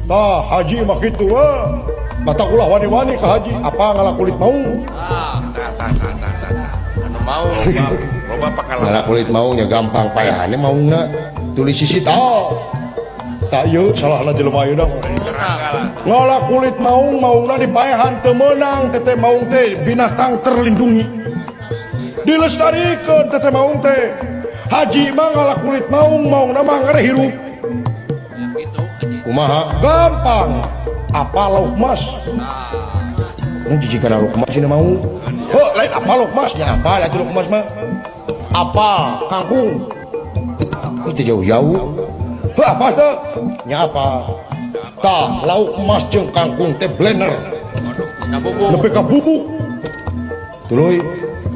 Tah haji mah kitu we. Mata ulah wani-wani ka haji, apa ngala kulit maung? Tah tah tah tah tah. Anu mau. Loba pengalaman. Ngala kulit maungnya gampang payahane maungna. Tulis sisi tah. Tak ieu salahna jelema ayeuna. Ngala kulit maung, maungna dipaehan teu meunang, teteh maung teh binatang terlindungi. Dilestarikeun teteh maung teh. Haji mah ngala kulit maung, maungna mah ngere hirup. Gitu haji. Kumaha? Gampang. Apa lauk mas? Ini jijikan lauk mas ini mau. Oh, lain apa lauk mas? Ya apa lah lauk mas mah? Apa kangkung? Itu jauh-jauh. Heh, apa tuh? Nya apa? Tah, lauk emas jeung kangkung teh blender. Bubuk. Nepi ka bubuk. Tuluy,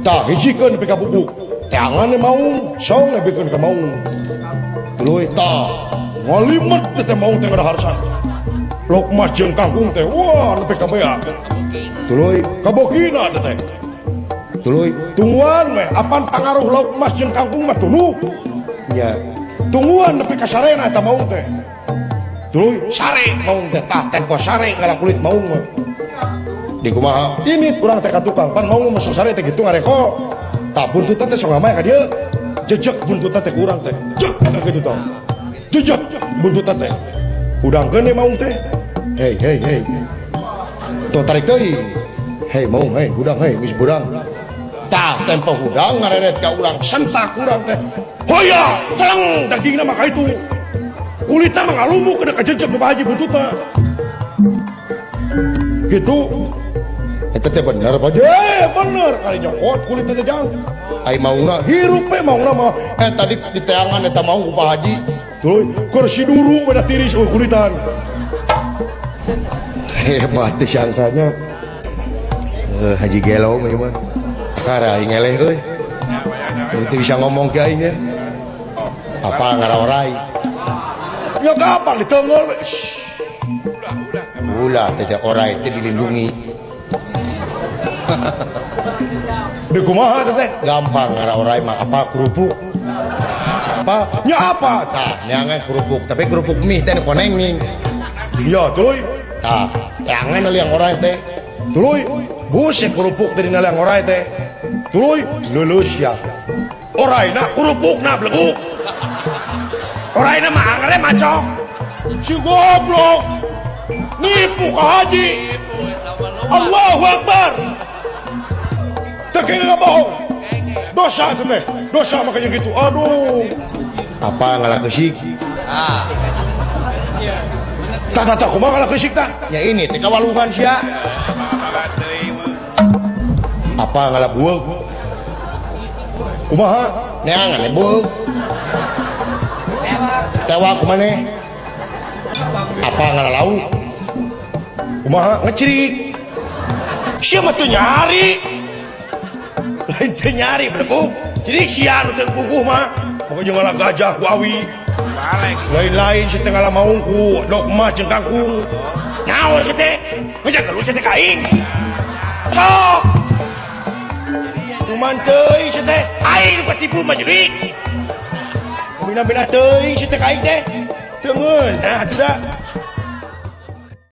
tah hijikeun nepi ka bubuk. Teangan maung, song nepikeun ka maung. Tuluy tah ngalimet teh maung teh ngadaharsan. Lauk emas jeung kangkung teh wah nepi ka bea. Tuluy kabokina teh teh. Tuluy tungguan we apan pangaruh lauk emas jeung kangkung mah tunduh. Nya. Tungguan nepi ka sarena eta maung teh. Tuluy sare maung teh tah tempo sare ngala kulit maung mah. Di kumaha? Ini urang teh ka tukang pan maung mah sok sare teh kitu ngareko. Tah buntutna teh sok ngamaya ka dieu. Jejek buntutna teh ku urang teh. Jek kitu tah. Jejek buntutna teh. Udangkeun we maung teh. Hei hei hei. Tuh tarik teuing. Hei maung hei hudang hei geus budang. Tah tempo hudang ngareret ka urang sentak urang teh. Hoya celeng dagingna mah ka itu. Kulitna mah ngalumbuk kana kajejek ku Pak Haji buntutna. Gitu. Eta teh bener Pak Haji. Bener kali nyokot kulitna teh jang. Ai maungna hirup we maungna mah. Tadi di teangan eta maung ku Pak Haji. Tuluy kursi duru beda tiris ku kulitan. Hebat teh sangkanya. Haji gelo mah ieu mah. Kakara aing ngeleh euy. Itu bisa ngomong ke aing nya. Apa ngaraorai? Ya gampang ditenggel. Ulah teh orai teh dilindungi. Di kumaha teh? Gampang ngaraorai mah apa kerupuk. Apa? Nya apa? Tah, neangan kerupuk, tapi kerupuk mie teh nu koneng nih. Iya, tuluy. Tah, teangan liang orai teh. Tuluy, buset kerupuk teh dina liang orai teh. Tuluy, lulus ya. Oraina kerupukna bleguk. Oraina mah angere macok. Si goblok. Nipu ka haji. Allahu Akbar. Teu kenging bohong. Dosa teh teh. Dosa makanya gitu. Aduh. Apa ngalah keusik? Ah. Tah tah tah kumaha ngalah keusik tah? Ya ini teh kawalungan sia. Apa ngalah bueug? Kumaha? Neangan we bueug. Tewak kumaneh? Apa ngalah lauk? Kumaha ngecerik? Sia mah teu nyari. Lain teu nyari beleguk. Jadi sia nu teu puguh mah. Pokoknya ngalah gajah ku awi. Lain-lain si teh ngalah maung ku dok mah jeung kangkung. Naon si teh? Ngejak geus si teh ka aing. Sok. Cuman teuing si teh, aing nu katipu mah jadi. Bina-bina teuing si teh ka aing teh. Teu ngeunah atuh da.